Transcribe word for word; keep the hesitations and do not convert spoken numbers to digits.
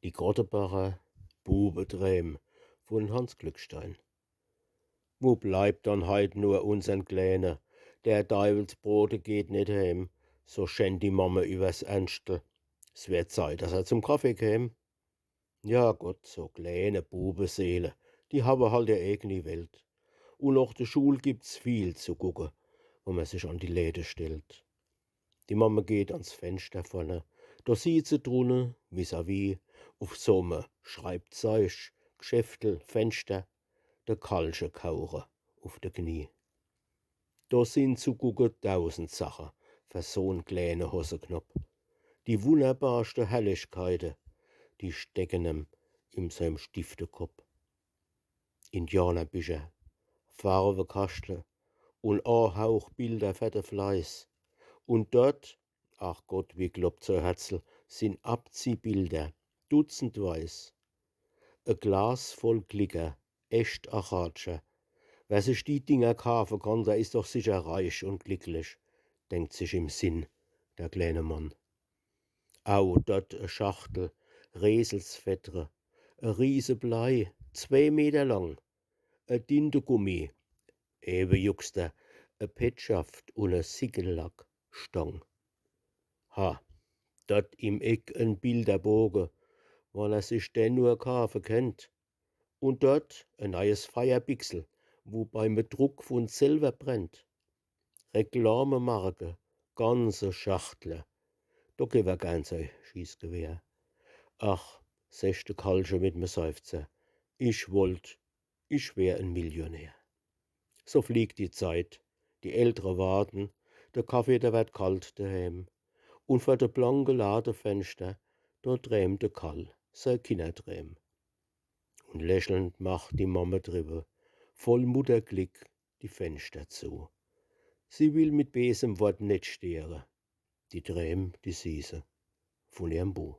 Die Krottebacher Bubedrääm vun Hanns Glückstein. Wo bleibt dann heit nur unsern Kläne? Der Deiwelsbrote geht net heem, so schennt die Mamme iwwers Ernschtel. S wär Zeit, dass er zum Kaffee käm. Ja Gott, so kläne Bubeseele, die hawwe halt ihr egni Welt. Un noch de Schul gibt's viel zu gucke, wo mer sich an die Läde stellt. Die Mamme geht ans Fenschter vorne, do sieht se drunne, vis-à-vis, uf so me Schreibzeich, Gschäftel, Fenschter, de Kallche kauche uf de Knie. Do sin zu gucke dausend Sache fer so'n kläne Hoseknopp. Die wunnerbarschte Herrlichkeite, die stecken em in seim Stiftekopp. Indianerbicher, Farwekaschte un Ahauchbilder fer de Fleiß. Un dort, ach Gott, wie kloppt sei Herzel, sin Abziehbilder, dutzendweis. E Glas voll Klicker, echt Aratscher. Wer sich die Dinger kaafe kann, der is doch sicher reich un glicklich, denkt sich im Sinn der kläne Mann. Au, dort e Schachtel Reselsfeddre, e Rieseblei, zwee Meter lang, e Dintegummi, ewe juckst er, e Petschaft un e Sickellackstang. Ha, dort im Eck en Bilderboge, wann er sich den nur kaafe kennt. Un dort e neies Feierbichsel, wo beim Druck vun selwer brennt. Reklamemarke, ganze Schachtle. Do gew er gern sei Schießgewehr. Ach, secht de Kallche mit me Seifzer, ich wollt, ich wär en Millionär. So fliegt die Zeit, die Eltre warten, de Kaffee, der werd kalt deheem. Un vor de blanke Ladefenschter, do dräämt de Kall sei Kinnerdrääm. Un lächelnd macht die Mamme driwwe, voll Mutterglick, die Fenschter zu. Sie will mit beesem Wort net steere, die Drääm, die sieße vun ihrem Bu.